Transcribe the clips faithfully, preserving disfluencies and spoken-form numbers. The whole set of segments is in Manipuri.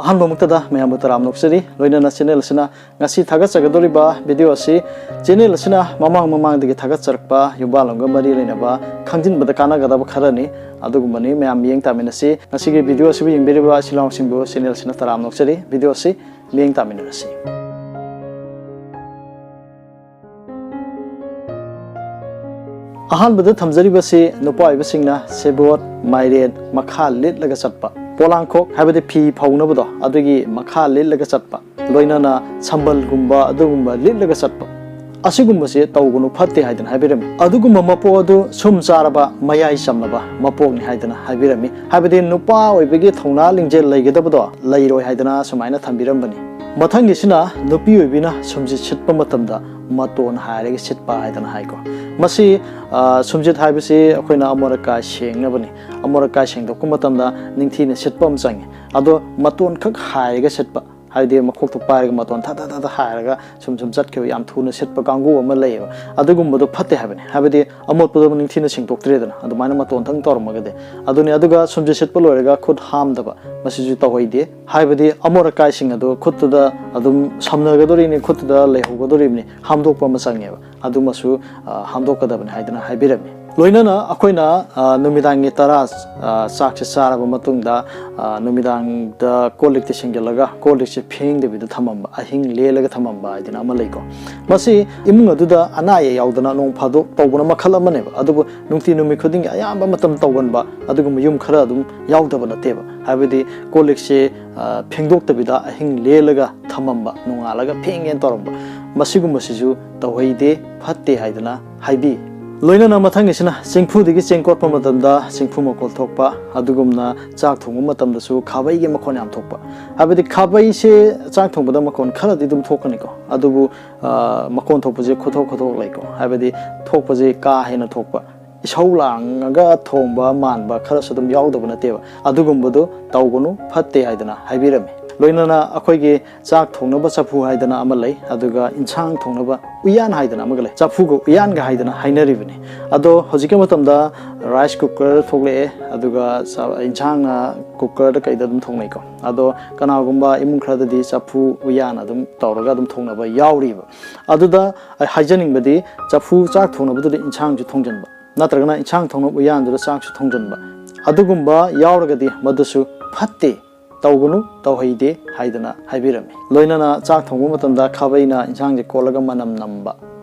ꯑꯍꯥꯟꯕꯃꯛꯇꯗ ꯃꯌꯥꯝꯕꯨ ꯇꯔꯥꯝꯅ ꯑꯣꯛꯆꯔꯤ꯫ ꯂꯣꯏꯅꯅ ꯆꯦꯅꯦꯜ ꯑꯁꯤꯅ ꯉꯁꯤ ꯊꯥꯒꯠꯆꯒꯗꯧꯔꯤꯕ ꯚꯤꯗꯤꯑꯣ ꯑꯁꯤ, ꯆꯦꯅꯦꯜ ꯑꯁꯤꯅ ꯃꯃꯥꯡ ꯃꯃꯥꯡꯗꯒꯤ ꯊꯥꯒꯠꯆꯔꯛꯄ ꯌꯨꯝꯕꯥꯜꯂꯣꯟꯒ ꯃꯔꯤ ꯂꯩꯅꯕ ꯈꯪꯖꯤꯟꯕꯗ ꯀꯥꯟꯅꯒꯗꯕ ꯈꯔꯅꯤ꯫ ꯑꯗꯨꯒꯨꯝꯕꯅꯤ, ꯃꯌꯥꯝ ꯃꯤꯠꯌꯦꯡ ꯇꯥꯃꯤꯟꯅꯁꯤ꯫ ꯉꯁꯤꯒꯤ ꯚꯤꯗꯤꯑꯣ ꯑꯁꯤꯕꯨ ꯌꯦꯡꯕꯤꯔꯤꯕ ꯏꯆꯤꯜ ꯏꯅꯥꯎꯁꯤꯡꯕꯨ ꯆꯦꯅꯦꯜ ꯑꯁꯤꯅ ꯇꯔꯥꯝꯅ ꯑꯣꯛꯆꯔꯤ꯫ ꯚꯤꯗꯤꯑꯣ ꯑꯁꯤ ꯃꯤꯠꯌꯦꯡ ꯇꯥꯃꯤꯟꯅꯔꯁꯤ꯫ ꯑꯍꯥꯟꯕꯗ ꯊꯝꯖꯔꯤꯕꯁꯤ ꯅꯨꯄꯥ ꯑꯣꯏꯕꯁꯤꯡꯅ ꯁꯦꯕꯣꯠ, ꯃꯥꯏꯔꯦꯟ, ꯃꯈꯥ ꯂꯤꯠꯂꯒ ꯆꯠꯄ, ꯄꯣꯂꯥꯡꯈꯣꯛ ꯍꯥꯏꯕꯗꯤ ꯐꯤ ꯐꯧꯅꯕꯗꯣ, ꯑꯗꯨꯒꯤ ꯃꯈꯥ ꯂꯤꯠꯂꯒ ꯆꯠꯄ, ꯂꯣꯏꯅꯅ ꯁꯝꯕꯜꯒꯨꯝꯕ ꯑꯗꯨꯒꯨꯝꯕ ꯂꯤꯠꯂꯒ ꯆꯠꯄ, ꯑꯁꯤꯒꯨꯝꯕꯁꯦ ꯇꯧꯒꯅꯨ, ꯐꯠꯇꯦ ꯍꯥꯏꯗꯅ ꯍꯥꯏꯕꯤꯔꯝꯃꯤ꯫ ꯑꯗꯨꯒꯨꯝꯕ ꯃꯄꯣꯛ ꯑꯗꯨ ꯁꯨꯝ ꯆꯥꯔꯕ, ꯃꯌꯥꯏ ꯆꯝꯂꯕ ꯃꯄꯣꯛꯅꯤ ꯍꯥꯏꯗꯅ ꯍꯥꯏꯕꯤꯔꯝꯃꯤ꯫ ꯍꯥꯏꯕꯗꯤ ꯅꯨꯄꯥ ꯑꯣꯏꯕꯒꯤ ꯊꯧꯅꯥ ꯂꯤꯡꯖꯦꯜ ꯂꯩꯒꯗꯕꯗꯣ ꯂꯩꯔꯣꯏ ꯍꯥꯏꯗꯅ ꯁꯨꯃꯥꯏꯅ ꯊꯝꯕꯤꯔꯝꯕꯅꯤ꯫ ꯃꯊꯪꯒꯤꯁꯤꯅ ꯅꯨꯄꯤ ꯑꯣꯏꯕꯤꯅ ꯁꯨꯝꯖꯤꯠ ꯁꯤꯠꯄ ꯃꯇꯝꯗ ꯃꯇꯣꯟ ꯍꯥꯏꯔꯒ ꯁꯤꯠꯄ ꯍꯥꯏꯗꯅ ꯍꯥꯏꯀꯣ꯫ ꯃꯁꯤ, ꯑ, ꯁꯨꯝꯖꯤꯠ ꯍꯥꯏꯕꯁꯤ ꯑꯩꯈꯣꯏꯅ ꯑꯃꯣꯠ ꯑꯀꯥꯏ ꯁꯦꯡꯅꯕꯅꯤ꯫ ꯑꯃꯣꯠ ꯑꯀꯥꯏ ꯁꯦꯡꯗꯣꯛꯄ ꯃꯇꯝꯗ ꯅꯤꯡꯊꯤꯅ ꯁꯤꯠꯄ ꯑꯃ ꯆꯪꯉꯤ꯫ ꯑꯗꯣ ꯃꯇꯣꯟ ꯈꯛ ꯍꯥꯏꯔꯒ ꯁꯤꯠꯄ, ꯍꯥꯏꯕꯗꯤ ꯃꯈꯣꯛꯇꯣ ꯄꯥꯏꯔꯒ ꯃꯇꯣꯟ ꯊꯥ ꯊꯥ ꯊꯥ ꯊꯥ ꯍꯥꯏꯔꯒ ꯁꯨꯝ ꯁꯨꯝ ꯆꯠꯈꯤꯕ ꯌꯥꯝ ꯊꯨꯅ ꯁꯤꯠꯄ ꯀꯥꯡꯕꯨ ꯑꯃ ꯂꯩꯌꯦꯕ꯫ ꯑꯗꯨꯒꯨꯝꯕꯗꯣ ꯐꯠꯇꯦ ꯍꯥꯏꯕꯅꯤ꯫ ꯍꯥꯏꯕꯗꯤ ꯑꯃꯣꯠꯄꯗꯣ ꯅꯤꯡꯊꯤꯅ ꯁꯦꯡꯗꯣꯛꯇ꯭ꯔꯦꯗꯅ, ꯑꯗꯨꯃꯥꯏꯅ ꯃꯇꯣꯟꯊꯪ ꯇꯧꯔꯝꯃꯒꯗꯤ꯫ ꯑꯗꯨꯅꯤ, ꯑꯗꯨꯒ ꯁꯨꯝꯖꯤꯠ ꯁꯤꯠꯄ ꯂꯣꯏꯔꯒ ꯈꯨꯠ ꯍꯥꯝꯗꯕ, ꯃꯁꯤꯁꯨ ꯇꯧꯍꯩꯗꯦ꯫ ꯍꯥꯏꯕꯗꯤ ꯑꯃꯣꯠ ꯑꯀꯥꯏꯁꯤꯡ ꯑꯗꯨ ꯈꯨꯠꯇꯨꯗ ꯑꯗꯨꯝ ꯁꯝꯅꯒꯗꯣꯔꯤꯅꯤ, ꯈꯨꯠꯇꯨꯗ ꯂꯩꯍꯧꯒꯗꯣꯔꯤꯕꯅꯤ, ꯍꯥꯝꯗꯣꯛꯄ ꯑꯃ ꯆꯪꯉꯦꯕ꯫ ꯑꯗꯨꯃꯁꯨ, ꯑ, ꯍꯥꯝꯗꯣꯛꯀꯗꯕꯅꯤ ꯍꯥꯏꯗꯅ ꯍꯥꯏꯕꯤꯔꯝꯃꯤ꯫ ꯂꯣꯏꯅꯅ ꯑꯩꯈꯣꯏꯅ, ꯑ, ꯅꯨꯃꯤꯗꯥꯡꯒꯤ ꯇꯔꯥ, ꯑ, ꯆꯥꯛꯁꯦ ꯆꯥꯔꯕ ꯃꯇꯨꯡꯗ, ꯑ, ꯅꯨꯃꯤꯗꯥꯡꯗ ꯀꯣꯜ ꯂꯤꯛꯇ ꯁꯦꯡꯖꯤꯜꯂꯒ ꯀꯣꯜ ꯂꯤꯛꯁꯦ ꯐꯦꯡꯗꯕꯤꯗ ꯊꯝꯃꯝꯕ, ꯑꯍꯤꯡ ꯂꯦꯜꯂꯒ ꯊꯝꯃꯝꯕ ꯍꯥꯏꯗꯅ ꯑꯃ ꯂꯩꯀꯣ꯫ ꯃꯁꯤ ꯏꯃꯨꯡ ꯑꯗꯨꯗ ꯑꯅꯥ ꯑꯌꯦꯛ ꯌꯥꯎꯗꯅ ꯅꯣꯡ ꯐꯥꯗꯣꯛ ꯇꯧꯕꯅ ꯃꯈꯜ ꯑꯃꯅꯦꯕ꯫ ꯑꯗꯨꯕꯨ ꯅꯨꯡꯇꯤ ꯅꯨꯃꯤꯠ ꯈꯨꯗꯤꯡꯒꯤ ꯑꯌꯥꯝꯕ ꯃꯇꯝ ꯇꯧꯒꯟꯕ ꯑꯗꯨꯒꯨꯝꯕ ꯌꯨꯝ ꯈꯔ ꯑꯗꯨꯝ ꯌꯥꯎꯗꯕ ꯅꯠꯇꯦꯕ꯫ ꯍꯥꯏꯕꯗꯤ ꯀꯣꯜ ꯂꯤꯛꯁꯦ, ꯑ, ꯐꯦꯡꯗꯣꯛꯇꯕꯤꯗ ꯑꯍꯤꯡ ꯂꯦꯜꯂꯒ ꯊꯝꯃꯝꯕ, ꯅꯣꯡꯉꯥꯜꯂꯒ ꯐꯦꯡꯒꯦꯅ ꯇꯧꯔꯝꯕ, ꯃꯁꯤꯒꯨꯝꯕꯁꯤꯁꯨ ꯇꯧꯍꯩꯗꯦ, ꯐꯠꯇꯦ ꯍꯥꯏꯗꯅ ꯍꯥꯏꯕꯤ꯫ ꯂꯣꯏꯅꯅ ꯃꯊꯪꯒꯤꯁꯤꯅ ꯆꯦꯡꯐꯨꯗꯒꯤ ꯆꯦꯡ ꯀꯣꯠꯄ ꯃꯇꯝꯗ ꯆꯦꯡꯐꯨ ꯃꯈꯣꯜ ꯊꯣꯛꯄ, ꯑꯗꯨꯒꯨꯝꯅ ꯆꯥꯛ ꯊꯣꯡꯕ ꯃꯇꯝꯗꯁꯨ ꯈꯥꯕꯩꯒꯤ ꯃꯈꯣꯜ ꯌꯥꯝ ꯊꯣꯛꯄ꯫ ꯍꯥꯏꯕꯗꯤ ꯈꯥꯕꯩꯁꯦ ꯆꯥꯛ ꯊꯣꯡꯕꯗ ꯃꯈꯣꯜ ꯈꯔꯗꯤ ꯑꯗꯨꯝ ꯊꯣꯛꯀꯅꯤꯀꯣ, ꯑꯗꯨꯕꯨ, ꯑ, ꯃꯈꯣꯜ ꯊꯣꯛꯄꯁꯦ ꯈꯨꯊꯣꯛ ꯈꯨꯊꯣꯛ ꯂꯩꯀꯣ꯫ ꯍꯥꯏꯕꯗꯤ ꯊꯣꯛꯄꯁꯦ ꯀꯥ ꯍꯦꯟꯅ ꯊꯣꯛꯄ, ꯏꯁꯧ ꯂꯥꯡꯉꯒ ꯊꯣꯡꯕ ꯃꯥꯟꯕ ꯈꯔꯁꯨ ꯑꯗꯨꯝ ꯌꯥꯎꯗꯕ ꯅꯠꯇꯦꯕ꯫ ꯑꯗꯨꯒꯨꯝꯕꯗꯣ ꯇꯧꯒꯅꯨ, ꯐꯠꯇꯦ ꯍꯥꯏꯗꯅ ꯍꯥꯏꯕꯤꯔꯝꯃꯤ꯫ ꯂꯣꯏꯅꯅ ꯑꯩꯈꯣꯏꯒꯤ ꯆꯥꯛ ꯊꯣꯡꯅꯕ ꯆꯐꯨ ꯍꯥꯏꯗꯅ ꯑꯃ ꯂꯩ, ꯑꯗꯨꯒ ꯏꯟꯁꯥꯡ ꯊꯣꯡꯅꯕ ꯎꯌꯥꯟ ꯍꯥꯏꯗꯅ ꯑꯃꯒ ꯂꯩ꯫ ꯆꯐꯨꯒ ꯎꯌꯥꯟꯒ ꯍꯥꯏꯗꯅ ꯍꯥꯏꯅꯔꯤꯕꯅꯤ꯫ ꯑꯗꯣ ꯍꯧꯖꯤꯛꯀꯤ ꯃꯇꯝꯗ ꯔꯥꯏꯁ ꯀꯨꯀꯔ ꯊꯣꯛꯂꯛꯑꯦ, ꯑꯗꯨꯒ ꯆ-, ꯏꯟꯁꯥꯡꯅ ꯀꯨꯀꯔꯗ ꯀꯩꯗ ꯑꯗꯨꯝ ꯊꯣꯡꯅꯩꯀꯣ꯫ ꯑꯗꯣ ꯀꯅꯥꯒꯨꯝꯕ ꯏꯃꯨꯡ ꯈꯔꯗꯗꯤ ꯆꯐꯨ ꯎꯌꯥꯟ ꯑꯗꯨꯝ ꯇꯧꯔꯒ ꯑꯗꯨꯝ ꯊꯣꯡꯅꯕ ꯌꯥꯎꯔꯤꯕ꯫ ꯑꯗꯨꯗ ꯑꯩ ꯍꯥꯏꯖꯅꯤꯡꯕꯗꯤ, ꯆꯐꯨ ꯆꯥꯛ ꯊꯣꯡꯅꯕꯗꯨꯗ ꯏꯟꯁꯥꯡꯁꯨ ꯊꯣꯡꯖꯤꯟꯕ, ꯅꯠꯇ꯭ꯔꯒꯅ ꯏꯟꯁꯥꯡ ꯊꯣꯡꯅꯕ ꯎꯌꯥꯟꯗꯨꯗ ꯆꯥꯛꯁꯨ ꯊꯣꯡꯖꯤꯟꯕ, ꯑꯗꯨꯒꯨꯝꯕ ꯌꯥꯎꯔꯒꯗꯤ ꯃꯗꯨꯁꯨ ꯐꯠꯇꯦ, ꯇꯧꯒꯅꯨ, ꯇꯧꯍꯩꯗꯦ ꯍꯥꯏꯗꯅ ꯍꯥꯏꯕꯤꯔꯝꯃꯤ꯫ ꯂꯣꯏꯅꯅ ꯆꯥꯛ ꯊꯣꯡꯕ ꯃꯇꯝꯗ ꯈꯥꯕꯩꯅ ꯏꯟꯁꯥꯡꯁꯦ ꯀꯣꯠꯂꯒ ꯃꯅꯝ ꯅꯝꯕ,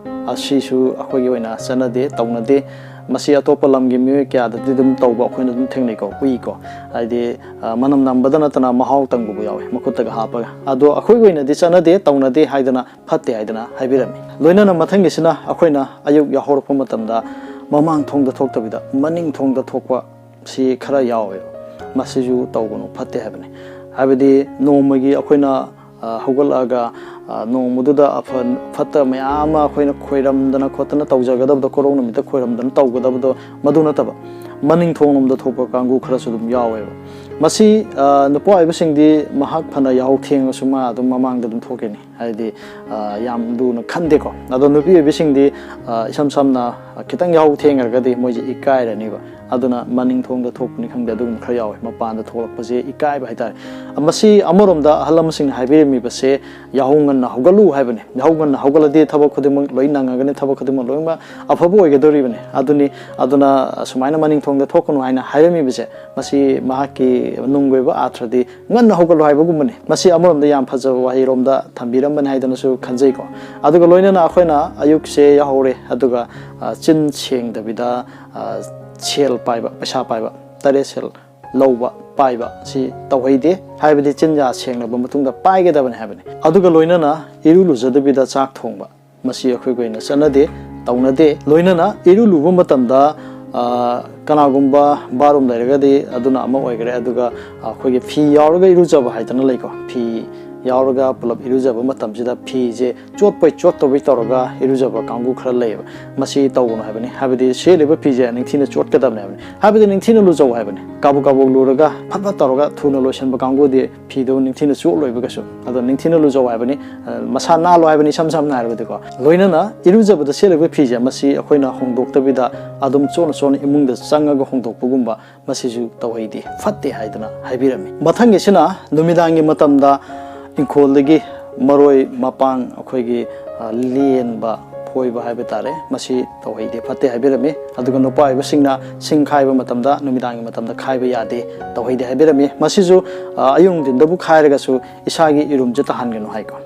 ꯑꯁꯤꯁꯨ ꯑꯩꯈꯣꯏꯒꯤ ꯑꯣꯏꯅ ꯆꯠꯅꯗꯦ, ꯇꯧꯅꯗꯦ꯫ ꯃꯁꯤ ꯑꯇꯣꯞꯄ ꯂꯝꯒꯤ ꯃꯤꯑꯣꯏ ꯀꯌꯥꯗꯗꯤ ꯑꯗꯨꯝ ꯇꯧꯕ ꯑꯩꯈꯣꯏꯅ ꯑꯗꯨꯝ ꯊꯦꯡꯅꯩꯀꯣ, ꯎꯏꯀꯣ꯫ ꯍꯥꯏꯗꯤ, ꯑ, ꯃꯅꯝ ꯅꯝꯕꯗ ꯅꯠꯇꯅ ꯃꯍꯥꯎ ꯇꯪꯕꯕꯨ ꯌꯥꯎꯋꯤ ꯃꯈꯨꯠꯇꯒ ꯍꯥꯞꯄꯒ꯫ ꯑꯗꯣ ꯑꯩꯈꯣꯏꯒꯤ ꯑꯣꯏꯅꯗꯤ ꯆꯠꯅꯗꯦ, ꯇꯧꯅꯗꯦ ꯍꯥꯏꯗꯅ, ꯐꯠꯇꯦ ꯍꯥꯏꯗꯅ ꯍꯥꯏꯕꯤꯔꯝꯃꯤ꯫ ꯂꯣꯏꯅꯅ ꯃꯊꯪꯒꯤꯁꯤꯅ ꯑꯩꯈꯣꯏꯅ ꯑꯌꯨꯛ ꯌꯥꯍꯧꯔꯛꯄ ꯃꯇꯝꯗ ꯃꯃꯥꯡ ꯊꯣꯡꯗ ꯊꯣꯛꯇꯕꯤꯗ ꯃꯅꯤꯡ ꯊꯣꯡꯗ ꯊꯣꯛꯄ ꯁꯤ ꯈꯔ ꯌꯥꯎꯋꯦꯕ꯫ ꯃꯁꯤꯁꯨ ꯇꯧꯒꯅꯨ, ꯐꯠꯇꯦ ꯍꯥꯏꯕꯅꯤ꯫ ꯍꯥꯏꯕꯗꯤ ꯅꯣꯡꯃꯒꯤ ꯑꯩꯈꯣꯏꯅ, ꯑ, ꯍꯧꯒꯠꯂꯛꯑꯒ, ꯑ, ꯅꯣꯡꯃꯗꯨꯗ ꯑꯐ-, ꯐꯠꯇ ꯃꯌꯥꯝ ꯑꯃ ꯑꯩꯈꯣꯏꯅ ꯈꯣꯏꯔꯝꯗꯅ ꯈꯣꯠꯇꯅ ꯇꯧꯖꯒꯗꯕꯗꯣ, ꯀꯣꯔꯧ ꯅꯨꯃꯤꯠꯇ ꯈꯣꯏꯔꯝꯗꯅ ꯇꯧꯒꯗꯕꯗꯣ ꯃꯗꯨ ꯅꯠꯇꯕ, ꯃꯅꯤꯡ ꯊꯣꯡꯂꯣꯝꯗ ꯊꯣꯛꯄ ꯀꯥꯡꯕꯨ ꯈꯔꯁꯨ ꯑꯗꯨꯝ ꯌꯥꯎꯋꯦꯕ꯫ ꯃꯁꯤ, ꯑ, ꯅꯨꯄꯥ ꯑꯣꯏꯕꯁꯤꯡꯗꯤ ꯃꯍꯥꯛ ꯐꯅ ꯌꯥꯍꯧ ꯊꯦꯡꯉꯁꯨ ꯃꯥ ꯑꯗꯨꯝ ꯃꯃꯥꯡꯗ ꯑꯗꯨꯝ ꯊꯣꯛꯀꯅꯤ꯫ ꯍꯥꯏꯗꯤ, ꯑ, ꯌꯥꯝ ꯂꯨꯅ ꯈꯟꯗꯦꯀꯣ꯫ ꯑꯗꯣ ꯅꯨꯄꯤ ꯑꯣꯏꯕꯤꯁꯤꯡꯗꯤ, ꯑ, ꯏꯁꯝ ꯁꯝꯅ, ꯑ, ꯈꯤꯇꯪ ꯌꯥꯍꯧ ꯊꯦꯡꯈ꯭ꯔꯒꯗꯤ ꯃꯣꯏꯁꯦ ꯏꯀꯥꯏꯔꯅꯤꯕ꯫ ꯑꯗꯨꯅ ꯃꯅꯤꯡ ꯊꯣꯡꯗ ꯊꯣꯛꯄꯅꯤ ꯈꯪꯗꯦ, ꯑꯗꯨꯒꯨꯝꯕ ꯈꯔ ꯌꯥꯎꯋꯦ꯫ ꯃꯄꯥꯟꯗ ꯊꯣꯛꯂꯛꯄꯁꯦ ꯏꯀꯥꯏꯕ ꯍꯥꯏꯇꯥꯔꯦ꯫ ꯃꯁꯤ ꯑꯃꯔꯣꯝꯗ ꯑꯍꯜ ꯂꯃꯟꯁꯤꯡꯅ ꯍꯥꯏꯕꯤꯔꯝꯃꯤꯕꯁꯦ, ꯌꯥꯍꯧ ꯉꯟꯅ ꯍꯧꯒꯠꯂꯨ ꯍꯥꯏꯕꯅꯤ꯫ ꯌꯥꯍꯧ ꯉꯟꯅ ꯍꯧꯒꯠꯂꯗꯤ ꯊꯕꯛ ꯈꯨꯗꯤꯡꯃꯛ ꯂꯣꯏ ꯅꯪꯉꯒꯅꯤ, ꯊꯕꯛ ꯈꯨꯗꯤꯡꯃꯛ ꯂꯣꯏꯅꯃꯛ ꯑꯐꯕ ꯑꯣꯏꯒꯗꯧꯔꯤꯕꯅꯤ꯫ ꯑꯗꯨꯅꯤ, ꯑꯗꯨꯅ ꯁꯨꯃꯥꯏꯅ ꯃꯅꯤꯡ ꯊꯣꯡꯗ ꯊꯣꯛꯀꯅꯨ ꯍꯥꯏꯅ ꯍꯥꯏꯔꯝꯃꯤꯕꯁꯦ, ꯃꯁꯤ ꯃꯍꯥꯛꯀꯤ ꯅꯨꯡꯒꯤ ꯑꯣꯏꯕ ꯑꯥꯔꯊꯗꯤ ꯉꯟꯅ ꯍꯧꯒꯠꯂꯨ ꯍꯥꯏꯕꯒꯨꯝꯕꯅꯤ꯫ ꯃꯁꯤ ꯑꯃꯔꯣꯝꯗ ꯌꯥꯝ ꯐꯖꯕ ꯋꯥꯍꯩꯔꯣꯝꯗ ꯊꯝꯕꯤꯔꯝꯕꯅꯤ ꯍꯥꯏꯗꯅꯁꯨ ꯈꯟꯖꯩꯀꯣ꯫ ꯑꯗꯨꯒ ꯂꯣꯏꯅꯅ ꯑꯩꯈꯣꯏꯅ ꯑꯌꯨꯛꯁꯦ ꯌꯥꯍꯧꯔꯦ, ꯑꯗꯨꯒ, ꯑ, ꯆꯤꯟ ꯁꯦꯡꯗꯕꯤꯗ, ꯑ, ꯁꯦꯜ ꯄꯥꯏꯕ, ꯄꯩꯁꯥ ꯄꯥꯏꯕ, ꯇꯔꯦꯠ ꯁꯦꯜ ꯂꯧꯕ, ꯄꯥꯏꯕ ꯁꯤ ꯇꯧꯍꯩꯗꯦ꯫ ꯍꯥꯏꯕꯗꯤ ꯆꯤꯟ ꯌꯥ ꯁꯦꯡꯂꯕ ꯃꯇꯨꯡꯗ ꯄꯥꯏꯒꯗꯕꯅꯤ ꯍꯥꯏꯕꯅꯤ꯫ ꯑꯗꯨꯒ ꯂꯣꯏꯅꯅ ꯏꯔꯨ ꯂꯨꯖꯗꯕꯤꯗ ꯆꯥꯛ ꯊꯣꯡꯕ, ꯃꯁꯤ ꯑꯩꯈꯣꯏꯒꯤ ꯑꯣꯏꯅ ꯆꯠꯅꯗꯦ, ꯇꯧꯅꯗꯦ꯫ ꯂꯣꯏꯅꯅ ꯏꯔꯨ ꯂꯨꯕ ꯃꯇꯝꯗ, ꯑ, ꯀꯅꯥꯒꯨꯝꯕ ꯕꯥꯠꯔꯨꯝ ꯂꯩꯔꯒꯗꯤ ꯑꯗꯨꯅ ꯑꯃ ꯑꯣꯏꯈꯔꯦ, ꯑꯗꯨꯒ ꯑꯩꯈꯣꯏꯒꯤ ꯐꯤ ꯌꯥꯎꯔꯒ ꯏꯔꯨꯖꯕ ꯍꯥꯏꯗꯅ ꯂꯩꯀꯣ, ꯐꯤ ꯌꯥꯎꯔꯒ ꯄꯨꯂꯞ ꯏꯔꯨꯖꯕ ꯃꯇꯝꯁꯤꯗ ꯐꯤꯁꯦ ꯆꯣꯠꯄꯩ ꯆꯣꯠꯇꯕꯩ ꯇꯧꯔꯒ ꯏꯔꯨꯖꯕ ꯀꯥꯡꯕꯨ ꯈꯔ ꯂꯩꯌꯦꯕ꯫ ꯃꯁꯤ ꯇꯧꯒꯅꯨ ꯍꯥꯏꯕꯅꯤ, ꯍꯥꯏꯕꯗꯤ ꯁꯦꯠꯂꯤꯕ ꯐꯤꯁꯦ ꯅꯤꯡꯊꯤꯅ ꯆꯣꯠꯀꯗꯕꯅꯦ ꯍꯥꯏꯕꯅꯤ, ꯍꯥꯏꯕꯗꯤ ꯅꯤꯡꯊꯤꯅ ꯂꯨꯖꯧ ꯍꯥꯏꯕꯅꯤ꯫ ꯀꯥꯕꯨꯛ ꯀꯥꯕꯨꯛ ꯂꯨꯔꯒ ꯐꯠ ꯐꯠ ꯇꯧꯔꯒ ꯊꯨꯅ ꯂꯣꯏꯁꯤꯟꯕ ꯀꯥꯡꯕꯨꯗꯤ ꯐꯤꯗꯣ ꯅꯤꯡꯊꯤꯅ ꯆꯣꯠꯂꯣꯏꯕ ꯀꯩꯁꯨ꯫ ꯑꯗꯣ ꯅꯤꯡꯊꯤꯅ ꯂꯨꯖꯧ ꯍꯥꯏꯕꯅꯤ꯫ ꯑ, ꯃꯁꯥ ꯅꯥꯜꯂꯣ ꯍꯥꯏꯕꯅꯤ, ꯏꯁꯝ ꯁꯝꯅ ꯍꯥꯏꯔꯕꯗꯤꯀꯣ꯫ ꯂꯣꯏꯅꯅ ꯏꯔꯨꯖꯕꯗ ꯁꯦꯠꯂꯤꯕ ꯐꯤꯁꯦ ꯃꯁꯤ ꯑꯩꯈꯣꯏꯅ ꯍꯣꯡꯗꯣꯛꯇꯕꯤꯗ ꯑꯗꯨꯝ ꯆꯣꯠꯅ ꯆꯣꯠꯅ ꯏꯃꯨꯡꯗ ꯆꯪꯉꯒ ꯍꯣꯡꯗꯣꯛꯄꯒꯨꯝꯕ, ꯃꯁꯤꯁꯨ ꯇꯧꯍꯩꯗꯦ, ꯐꯠꯇꯦ ꯍꯥꯏꯗꯅ ꯍꯥꯏꯕꯤꯔꯝꯃꯤ꯫ ꯃꯊꯪꯒꯤꯁꯤꯅ ꯅꯨꯃꯤꯗꯥꯡꯒꯤ ꯃꯇꯝꯗ ꯏꯪꯈꯣꯜꯗꯒꯤ ꯃꯔꯣꯏ ꯃꯄꯥꯡ ꯑꯩꯈꯣꯏꯒꯤ, ꯑ, ꯂꯦꯟꯕ, ꯐꯣꯏꯕ ꯍꯥꯏꯕ ꯇꯥꯔꯦ, ꯃꯁꯤ ꯇꯧꯍꯩꯗꯦ, ꯐꯠꯇꯦ ꯍꯥꯏꯕꯤꯔꯝꯃꯤ꯫ ꯑꯗꯨꯒ ꯅꯨꯄꯥ ꯑꯣꯏꯕꯁꯤꯡꯅ ꯁꯤꯡ ꯈꯥꯏꯕ ꯃꯇꯝꯗ ꯅꯨꯃꯤꯗꯥꯡꯒꯤ ꯃꯇꯝꯗ ꯈꯥꯏꯕ ꯌꯥꯗꯦ, ꯇꯧꯍꯩꯗꯦ ꯍꯥꯏꯕꯤꯔꯝꯃꯤ꯫ ꯃꯁꯤꯁꯨ, ꯑ, ꯑꯌꯨꯛ ꯅꯨꯡꯊꯤꯟꯗꯕꯨ ꯈꯥꯏꯔꯒꯁꯨ ꯏꯁꯥꯒꯤ ꯏꯔꯨꯝꯁꯦ ꯇꯥꯍꯟꯒꯅꯨ ꯍꯥꯏꯀꯣ꯫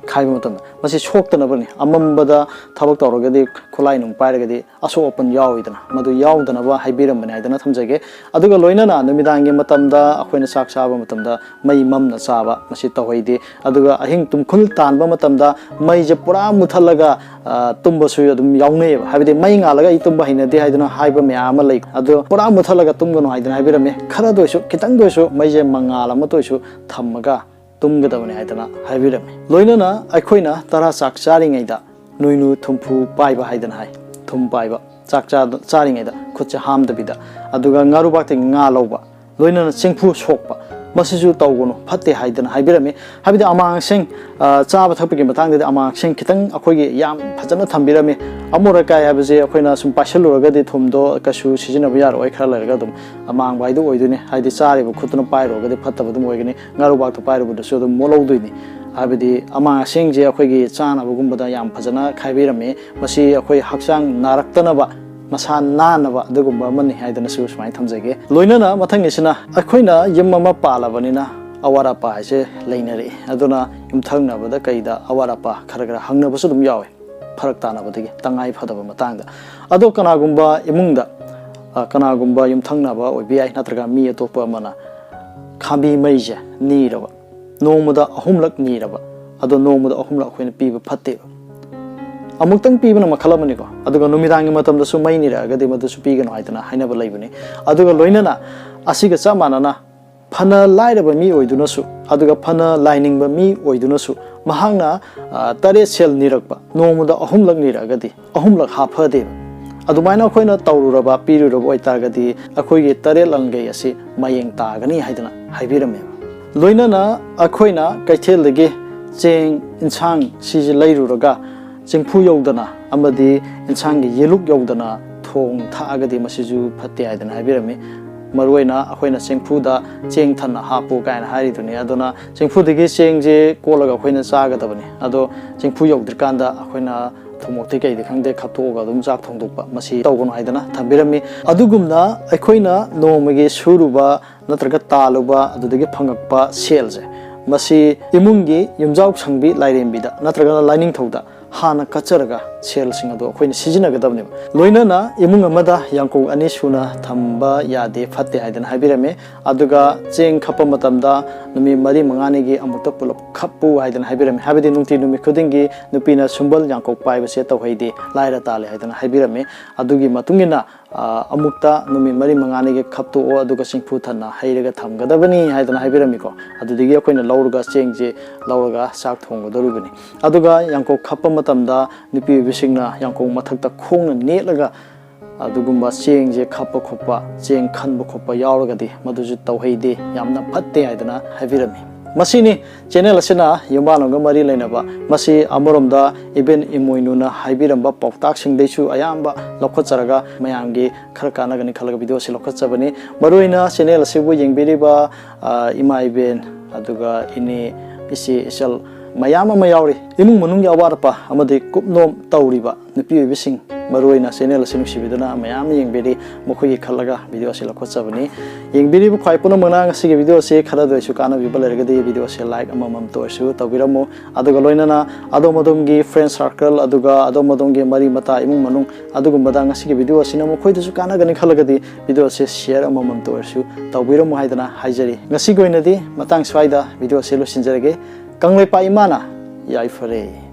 ꯈꯥꯏꯕ ꯃꯇꯝꯗ ꯃꯁꯤ ꯁꯣꯛꯇꯅꯕꯅꯤ꯫ ꯑꯃꯝꯕꯗ ꯊꯕꯛ ꯇꯧꯔꯒꯗꯤ, ꯈꯨꯠꯂꯥꯏ ꯅꯨꯡ ꯄꯥꯏꯔꯒꯗꯤ ꯑꯁꯣꯛ ꯑꯄꯟ ꯌꯥꯎꯏꯗꯅ, ꯃꯗꯨ ꯌꯥꯎꯗꯅꯕ ꯍꯥꯏꯕꯤꯔꯝꯕꯅꯤ ꯍꯥꯏꯗꯅ ꯊꯝꯖꯒꯦ꯫ ꯑꯗꯨꯒ ꯂꯣꯏꯅꯅ ꯅꯨꯃꯤꯗꯥꯡꯒꯤ ꯃꯇꯝꯗ ꯑꯩꯈꯣꯏꯅ ꯆꯥꯛ ꯆꯥꯕ ꯃꯇꯝꯗ ꯃꯩ ꯃꯝꯅ ꯆꯥꯕ, ꯃꯁꯤ ꯇꯧꯍꯩꯗꯦ꯫ ꯑꯗꯨꯒ ꯑꯍꯤꯡ ꯇꯨꯝꯈꯨꯜ ꯇꯥꯟꯕ ꯃꯇꯝꯗ ꯃꯩꯁꯦ ꯄꯨꯔꯥ ꯃꯨꯊꯠꯂꯒ, ꯑ, ꯇꯨꯝꯕꯁꯨ ꯑꯗꯨꯝ ꯌꯥꯎꯅꯩꯌꯦꯕ꯫ ꯍꯥꯏꯕꯗꯤ ꯃꯩ ꯉꯥꯜꯂꯒ ꯑꯩ ꯇꯨꯝꯕ ꯍꯩꯅꯗꯦ ꯍꯥꯏꯗꯅ ꯍꯥꯏꯕ ꯃꯌꯥꯝ ꯑꯃ ꯂꯩ꯫ ꯑꯗꯣ ꯄꯨꯔꯥ ꯃꯨꯊꯠꯂꯒ ꯇꯨꯝꯒꯅꯨ ꯍꯥꯏꯗꯅ ꯍꯥꯏꯕꯤꯔꯝꯃꯤ꯫ ꯈꯔꯗ ꯑꯣꯏꯁꯨ, ꯈꯤꯇꯪꯗ ꯑꯣꯏꯁꯨ ꯃꯩꯁꯦ ꯃꯉꯥꯜ ꯑꯃꯇ ꯑꯣꯏꯁꯨ ꯊꯝꯃꯒ ꯇꯨꯝꯒꯗꯕꯅꯤ ꯍꯥꯏꯗꯅ ꯍꯥꯏꯕꯤꯔꯝꯃꯤ꯫ ꯂꯣꯏꯅꯅ ꯑꯩꯈꯣꯏꯅ ꯇꯔꯥ ꯆꯥꯛ ꯆꯥꯔꯤꯉꯩꯗ ꯅꯣꯏꯅꯨ ꯊꯨꯝꯐꯨ ꯄꯥꯏꯕ ꯍꯥꯏꯗꯅ ꯍꯥꯏ, ꯊꯨꯝ ꯄꯥꯏꯕ, ꯆꯥꯛ ꯆꯥ-, ꯆꯥꯔꯤꯉꯩꯗ ꯈꯨꯠꯁꯦ ꯍꯥꯝꯗꯕꯤꯗ, ꯑꯗꯨꯒ ꯉꯥꯔꯨꯕꯥꯛꯇꯒꯤ ꯉꯥ ꯂꯧꯕ, ꯂꯣꯏꯅꯅ ꯆꯦꯡꯐꯨ ꯁꯣꯛꯄ, ꯃꯁꯤꯁꯨ ꯇꯧꯒꯅꯨ, ꯐꯠꯇꯦ ꯍꯥꯏꯗꯅ ꯍꯥꯏꯕꯤꯔꯝꯃꯤ꯫ ꯍꯥꯏꯕꯗꯤ ꯑꯃꯥꯡ ꯑꯁꯦꯡ, ꯑ, ꯆꯥꯕ ꯊꯛꯄꯒꯤ ꯃꯇꯥꯡꯗꯗꯤ ꯑꯃꯥꯡ ꯑꯁꯦꯡ ꯈꯤꯇꯪ ꯑꯩꯈꯣꯏꯒꯤ ꯌꯥꯝ ꯐꯖꯅ ꯊꯝꯕꯤꯔꯝꯃꯤ꯫ ꯑꯃꯣꯠ ꯑꯀꯥꯏ ꯍꯥꯏꯕꯁꯦ ꯑꯩꯈꯣꯏꯅ ꯁꯨꯝ ꯄꯥꯏꯁꯜꯂꯨꯔꯒꯗꯤ ꯊꯨꯝꯗꯣ ꯀꯩꯁꯨ ꯁꯤꯖꯤꯟꯅꯕ ꯌꯥꯔꯣꯏ, ꯈꯔ ꯂꯩꯔꯒ ꯑꯗꯨꯝ ꯑꯃꯥꯡꯕ ꯍꯥꯏꯗꯣ ꯑꯣꯏꯗꯣꯏꯅꯤ꯫ ꯍꯥꯏꯗꯤ ꯆꯥꯔꯤꯕ ꯈꯨꯠꯇꯨꯅ ꯄꯥꯏꯔꯨꯔꯒꯗꯤ ꯐꯠꯇꯕ ꯑꯗꯨꯝ ꯑꯣꯏꯒꯅꯤ꯫ ꯉꯥꯔꯨꯕꯥꯛꯇ ꯄꯥꯏꯔꯨꯕꯗꯁꯨ ꯑꯗꯨꯝ ꯃꯣꯠꯍꯧꯗꯣꯏꯅꯤ꯫ ꯍꯥꯏꯕꯗꯤ ꯑꯃꯥꯡ ꯑꯁꯦꯡꯁꯦ ꯑꯩꯈꯣꯏꯒꯤ ꯆꯥꯅꯕꯒꯨꯝꯕꯗ ꯌꯥꯝ ꯐꯖꯅ ꯈꯥꯏꯕꯤꯔꯝꯃꯤ꯫ ꯃꯁꯤ ꯑꯩꯈꯣꯏ ꯍꯛꯆꯥꯡ ꯅꯥꯔꯛꯇꯅꯕ, ꯃꯁꯥ ꯅꯥꯟꯅꯕ ꯑꯗꯨꯒꯨꯝꯕ ꯑꯃꯅꯤ ꯍꯥꯏꯗꯅꯁꯨ ꯁꯨꯃꯥꯏꯅ ꯊꯝꯖꯒꯦ꯫ ꯂꯣꯏꯅꯅ ꯃꯊꯪꯒꯤꯁꯤꯅ ꯑꯩꯈꯣꯏꯅ ꯌꯨꯝ ꯑꯃ ꯄꯥꯜꯂꯕꯅꯤꯅ ꯑꯋꯥꯠ ꯑꯄꯥ ꯍꯥꯏꯁꯦ ꯂꯩꯅꯔꯛꯏ꯫ ꯑꯗꯨꯅ ꯌꯨꯝꯊꯪꯅꯕꯗ ꯀꯩꯗ ꯑꯋꯥꯠ ꯑꯄꯥ ꯈꯔ ꯈꯔ ꯍꯪꯅꯕꯁꯨ ꯑꯗꯨꯝ ꯌꯥꯎꯋꯦ, ꯐꯔꯛ ꯇꯥꯅꯕꯗꯒꯤ, ꯇꯉꯥꯏ ꯐꯗꯕ ꯃꯇꯥꯡꯗ꯫ ꯑꯗꯣ ꯀꯅꯥꯒꯨꯝꯕ ꯏꯃꯨꯡꯗ, ꯑ, ꯀꯅꯥꯒꯨꯝꯕ ꯌꯨꯝꯊꯪꯅꯕ ꯑꯣꯏꯕ ꯌꯥꯏ, ꯅꯠꯇ꯭ꯔꯒ ꯃꯤ ꯑꯇꯣꯞꯄ ꯑꯃꯅ ꯈꯥꯝꯕꯤ ꯃꯩꯁꯦ ꯅꯤꯔꯕ, ꯅꯣꯡꯃꯗ ꯑꯍꯨꯝꯂꯛ ꯅꯤꯔꯕ, ꯑꯗꯣ ꯅꯣꯡꯃꯗ ꯑꯍꯨꯝꯂꯛ ꯑꯩꯈꯣꯏꯅ ꯄꯤꯕ ꯐꯠꯇꯦꯕ꯫ ꯑꯃꯨꯛꯇꯪ ꯄꯤꯕꯅ ꯃꯈꯜ ꯑꯃꯅꯤꯀꯣ, ꯑꯗꯨꯒ ꯅꯨꯃꯤꯗꯥꯡꯒꯤ ꯃꯇꯝꯗꯁꯨ ꯃꯩ ꯅꯤꯔꯛꯑꯒꯗꯤ ꯃꯗꯨꯁꯨ ꯄꯤꯒꯅꯨ ꯍꯥꯏꯗꯅ ꯍꯥꯏꯅꯕ ꯂꯩꯕꯅꯤ꯫ ꯑꯗꯨꯒ ꯂꯣꯏꯅꯅ ꯑꯁꯤꯒ ꯆꯞ ꯃꯥꯟꯅꯅ ꯐꯅ ꯂꯥꯏꯔꯕ ꯃꯤ ꯑꯣꯏꯗꯨꯅꯁꯨ, ꯑꯗꯨꯒ ꯐꯅ ꯂꯥꯏꯅꯤꯡꯕ ꯃꯤ ꯑꯣꯏꯗꯨꯅꯁꯨ, ꯃꯍꯥꯛꯅ, ꯑ, ꯇꯔꯦꯠ ꯁꯦꯜ ꯅꯤꯔꯛꯄ, ꯅꯣꯡꯃꯗ ꯑꯍꯨꯝꯂꯛ ꯅꯤꯔꯛꯑꯒꯗꯤ ꯑꯍꯨꯝꯂꯛ ꯍꯥꯞꯐꯗꯦꯕ꯫ ꯑꯗꯨꯃꯥꯏꯅ ꯑꯩꯈꯣꯏꯅ ꯇꯧꯔꯨꯔꯕ, ꯄꯤꯔꯨꯔꯕ ꯑꯣꯏꯇꯥꯔꯒꯗꯤ ꯑꯩꯈꯣꯏꯒꯤ ꯇꯔꯦꯠ ꯂꯪꯒꯩ ꯑꯁꯤ ꯃꯌꯦꯡ ꯇꯥꯒꯅꯤ ꯍꯥꯏꯗꯅ ꯍꯥꯏꯕꯤꯔꯝꯃꯦꯕ꯫ ꯂꯣꯏꯅꯅ ꯑꯩꯈꯣꯏꯅ ꯀꯩꯊꯦꯜꯗꯒꯤ ꯆꯦꯡ, ꯏꯟꯁꯥꯡ ꯁꯤꯁꯦ ꯂꯩꯔꯨꯔꯒ ꯆꯦꯡꯐꯨ ꯌꯧꯗꯅ ꯑꯃꯗꯤ ꯏꯟꯁꯥꯡꯒꯤ ꯌꯦꯂꯨꯛ ꯌꯧꯗꯅ ꯊꯣꯡ ꯊꯥꯛꯑꯒꯗꯤ ꯃꯁꯤꯁꯨ ꯐꯠꯇꯦ ꯍꯥꯏꯗꯅ ꯍꯥꯏꯕꯤꯔꯝꯃꯤ꯫ ꯃꯔꯨꯑꯣꯏꯅ ꯑꯩꯈꯣꯏꯅ ꯆꯦꯡꯐꯨꯗ ꯆꯦꯡ ꯊꯟꯅ ꯍꯥꯞꯄꯨ ꯀꯥꯏꯅ ꯍꯥꯏꯔꯤꯗꯨꯅꯤ꯫ ꯑꯗꯨꯅ ꯆꯦꯡꯐꯨꯗꯒꯤ ꯆꯦꯡꯁꯦ ꯀꯣꯠꯂꯒ ꯑꯩꯈꯣꯏꯅ ꯆꯥꯒꯗꯕꯅꯤ꯫ ꯑꯗꯣ ꯆꯦꯡꯐꯨ ꯌꯧꯗ꯭ꯔꯤꯀꯥꯟꯗ ꯑꯩꯈꯣꯏꯅ ꯊꯨꯝꯃꯣꯛꯇꯤ ꯀꯩꯗꯤ ꯈꯪꯗꯦ, ꯈꯞꯇꯣꯛꯑꯒ ꯑꯗꯨꯝ ꯆꯥꯛ ꯊꯣꯡꯗꯣꯛꯄ, ꯃꯁꯤ ꯇꯧꯒꯅꯨ ꯍꯥꯏꯗꯅ ꯊꯝꯕꯤꯔꯝꯃꯤ꯫ ꯑꯗꯨꯒꯨꯝꯅ ꯑꯩꯈꯣꯏꯅ ꯅꯣꯡꯃꯒꯤ ꯁꯨꯔꯨꯕ ꯅꯠꯇ꯭ꯔꯒ ꯇꯥꯜꯂꯨꯕ, ꯑꯗꯨꯗꯒꯤ ꯐꯪꯉꯛꯄ ꯁꯦꯜꯁꯦ, ꯃꯁꯤ ꯏꯃꯨꯡꯒꯤ ꯌꯨꯝꯖꯥꯎ ꯁꯪꯕꯤ ꯂꯥꯏꯔꯦꯝꯕꯤꯗ ꯅꯠꯇ꯭ꯔꯒꯅ ꯂꯥꯏꯅꯤꯡꯊꯧꯗ ꯍꯥꯟꯅ ꯀꯠꯆꯔꯒ ꯁꯦꯜꯁꯤꯡ ꯑꯗꯨ ꯑꯩꯈꯣꯏꯅ ꯁꯤꯖꯤꯟꯅꯒꯗꯕꯅꯦꯕ꯫ ꯂꯣꯏꯅꯅ ꯏꯃꯨꯡ ꯑꯃꯗ ꯌꯥꯡꯀꯣꯛ ꯑꯅꯤ ꯁꯨꯅ ꯊꯝꯕ ꯌꯥꯗꯦ, ꯐꯠꯇꯦ ꯍꯥꯏꯗꯅ ꯍꯥꯏꯕꯤꯔꯝꯃꯤ꯫ ꯑꯗꯨꯒ ꯆꯦꯡ ꯈꯞꯄ ꯃꯇꯝꯗ ꯅꯨꯃꯤꯠ ꯃꯔꯤ ꯃꯉꯥꯅꯤꯒꯤ ꯑꯃꯨꯛꯇ ꯄꯨꯂꯞ ꯈꯞꯄꯨ ꯍꯥꯏꯗꯅ ꯍꯥꯏꯕꯤꯔꯝꯃꯤ꯫ ꯍꯥꯏꯕꯗꯤ ꯅꯨꯡꯇꯤ ꯅꯨꯃꯤꯠ ꯈꯨꯗꯤꯡꯒꯤ ꯅꯨꯄꯤꯅ ꯁꯨꯝꯕꯜ ꯌꯥꯡꯀꯣꯛ ꯄꯥꯏꯕꯁꯦ ꯇꯧꯍꯩꯗꯦ, ꯂꯥꯏꯔ ꯇꯥꯜꯂꯦ ꯍꯥꯏꯗꯅ ꯍꯥꯏꯕꯤꯔꯝꯃꯤ꯫ ꯑꯗꯨꯒꯤ ꯃꯇꯨꯡ ꯏꯟꯅ, ꯑ, ꯑꯃꯨꯛꯇ ꯅꯨꯃꯤꯠ ꯃꯔꯤ ꯃꯉꯥꯅꯤꯒꯤ ꯈꯞꯇꯣꯛꯑꯣ, ꯑꯗꯨꯒ ꯆꯦꯡꯐꯨ ꯊꯟꯅ ꯍꯩꯔꯒ ꯊꯝꯒꯗꯕꯅꯤ ꯍꯥꯏꯗꯅ ꯍꯥꯏꯕꯤꯔꯝꯃꯤꯀꯣ꯫ ꯑꯗꯨꯗꯒꯤ ꯑꯩꯈꯣꯏꯅ ꯂꯧꯔꯒ, ꯆꯦꯡꯁꯦ ꯂꯧꯔꯒ ꯆꯥꯛ ꯊꯣꯡꯒꯗꯧꯔꯤꯕꯅꯤ꯫ ꯑꯗꯨꯒ ꯌꯥꯡꯀꯣꯛ ꯈꯞꯄ ꯃꯇꯝꯗ ꯅꯨꯄꯤ ꯑꯣꯏꯕꯤꯁꯤꯡꯅ ꯌꯥꯡꯀꯣꯛ ꯃꯊꯛꯇ ꯈꯣꯡꯅ ꯅꯦꯠꯂꯒ ꯑꯗꯨꯒꯨꯝꯕ ꯆꯦꯡꯁꯦ ꯈꯞꯄ ꯈꯣꯠꯄ, ꯆꯦꯡ ꯈꯟꯕ ꯈꯣꯠꯄ ꯌꯥꯎꯔꯒꯗꯤ ꯃꯗꯨꯁꯨ ꯇꯧꯍꯩꯗꯦ, ꯌꯥꯝꯅ ꯐꯠꯇꯦ ꯍꯥꯏꯗꯅ ꯍꯥꯏꯕꯤꯔꯝꯃꯤ꯫ ꯃꯁꯤꯅꯤ ꯆꯦꯅꯦꯜ ꯑꯁꯤꯅ ꯌꯨꯝꯕꯥꯟꯂꯣꯝꯒ ꯃꯔꯤ ꯂꯩꯅꯕ, ꯃꯁꯤ ꯑꯃꯔꯣꯝꯗ ꯏꯕꯦꯟ ꯏꯃꯣꯏꯅꯨꯅ ꯍꯥꯏꯕꯤꯔꯝꯕ ꯄꯥꯎꯇꯥꯛꯁꯤꯡꯗꯩꯁꯨ ꯑꯌꯥꯝꯕ ꯂꯧꯈꯠꯆꯔꯒ ꯃꯌꯥꯝꯒꯤ ꯈꯔ ꯀꯥꯟꯅꯒꯅꯤ ꯈꯜꯂꯒ ꯚꯤꯗꯤꯑꯣ ꯑꯁꯤ ꯂꯧꯈꯠꯆꯕꯅꯤ꯫ ꯃꯔꯨꯑꯣꯏꯅ ꯆꯦꯅꯦꯜ ꯑꯁꯤꯕꯨ ꯌꯦꯡꯕꯤꯔꯤꯕ, ꯑ, ꯏꯃꯥ ꯏꯕꯦꯟ, ꯑꯗꯨꯒ ꯏꯅꯦ, ꯏꯆꯦ, ꯏꯆꯜ ꯃꯌꯥꯝ ꯑꯃ ꯌꯥꯎꯔꯤ꯫ ꯏꯃꯨꯡ ꯃꯅꯨꯡꯒꯤ ꯑꯋꯥꯠ ꯑꯄꯥ ꯑꯃꯗꯤ ꯀꯨꯞꯅꯣꯝ ꯇꯧꯔꯤꯕ ꯅꯨꯄꯤ ꯑꯣꯏꯕꯤꯁꯤꯡ, ꯃꯔꯨꯑꯣꯏꯅ ꯆꯦꯅꯦꯜ ꯑꯁꯤ ꯅꯨꯡꯁꯤꯕꯤꯗꯨꯅ ꯃꯌꯥꯝ ꯌꯦꯡꯕꯤꯔꯤ, ꯃꯈꯣꯏꯒꯤ ꯈꯜꯂꯒ ꯚꯤꯗꯤꯑꯣ ꯑꯁꯤ ꯂꯧꯈꯠꯆꯕꯅꯤ꯫ ꯌꯦꯡꯕꯤꯔꯤꯕ ꯈ꯭ꯋꯥꯏ ꯄꯨꯝꯅꯃꯛꯅ ꯉꯁꯤꯒꯤ ꯚꯤꯗꯤꯑꯣ ꯑꯁꯤ ꯈꯔꯗ ꯑꯣꯏꯔꯁꯨ ꯀꯥꯟꯅꯕꯤꯕ ꯂꯩꯔꯒꯗꯤ ꯚꯤꯗꯤꯑꯣ ꯑꯁꯤ ꯂꯥꯏꯛ ꯑꯃꯃꯝꯇ ꯑꯣꯏꯔꯁꯨ ꯇꯧꯕꯤꯔꯝꯃꯨ꯫ ꯑꯗꯨꯒ ꯂꯣꯏꯅꯅ ꯑꯗꯣꯝ ꯑꯗꯣꯝꯒꯤ ꯐ꯭ꯔꯦꯟ ꯁꯥꯔꯀꯜ, ꯑꯗꯨꯒ ꯑꯗꯣꯝ ꯑꯗꯣꯝꯒꯤ ꯃꯔꯤ ꯃꯇꯥ, ꯏꯃꯨꯡ ꯃꯅꯨꯡ, ꯑꯗꯨꯒꯨꯝꯕꯗ ꯉꯁꯤꯒꯤ ꯚꯤꯗꯤꯑꯣ ꯑꯁꯤꯅ ꯃꯈꯣꯏꯗꯁꯨ ꯀꯥꯟꯅꯒꯅꯤ ꯈꯜꯂꯒꯗꯤ ꯚꯤꯗꯤꯑꯣ ꯑꯁꯤ ꯁꯤꯌꯔ ꯑꯃꯃꯝꯇ ꯑꯣꯏꯔꯁꯨ ꯇꯧꯕꯤꯔꯝꯃꯨ ꯍꯥꯏꯗꯅ ꯍꯥꯏꯖꯔꯤ꯫ ꯉꯁꯤꯒꯤ ꯑꯣꯏꯅꯗꯤ ꯃꯇꯥꯡ ꯁ꯭ꯋꯥꯏꯗ ꯚꯤꯗꯤꯑꯣ ꯑꯁꯤ ꯂꯣꯏꯁꯤꯟꯖꯔꯒꯦ꯫ ꯀꯪꯂꯩꯄꯥꯛ ꯏꯃꯥꯅ ꯌꯥꯏꯐꯔꯦ꯫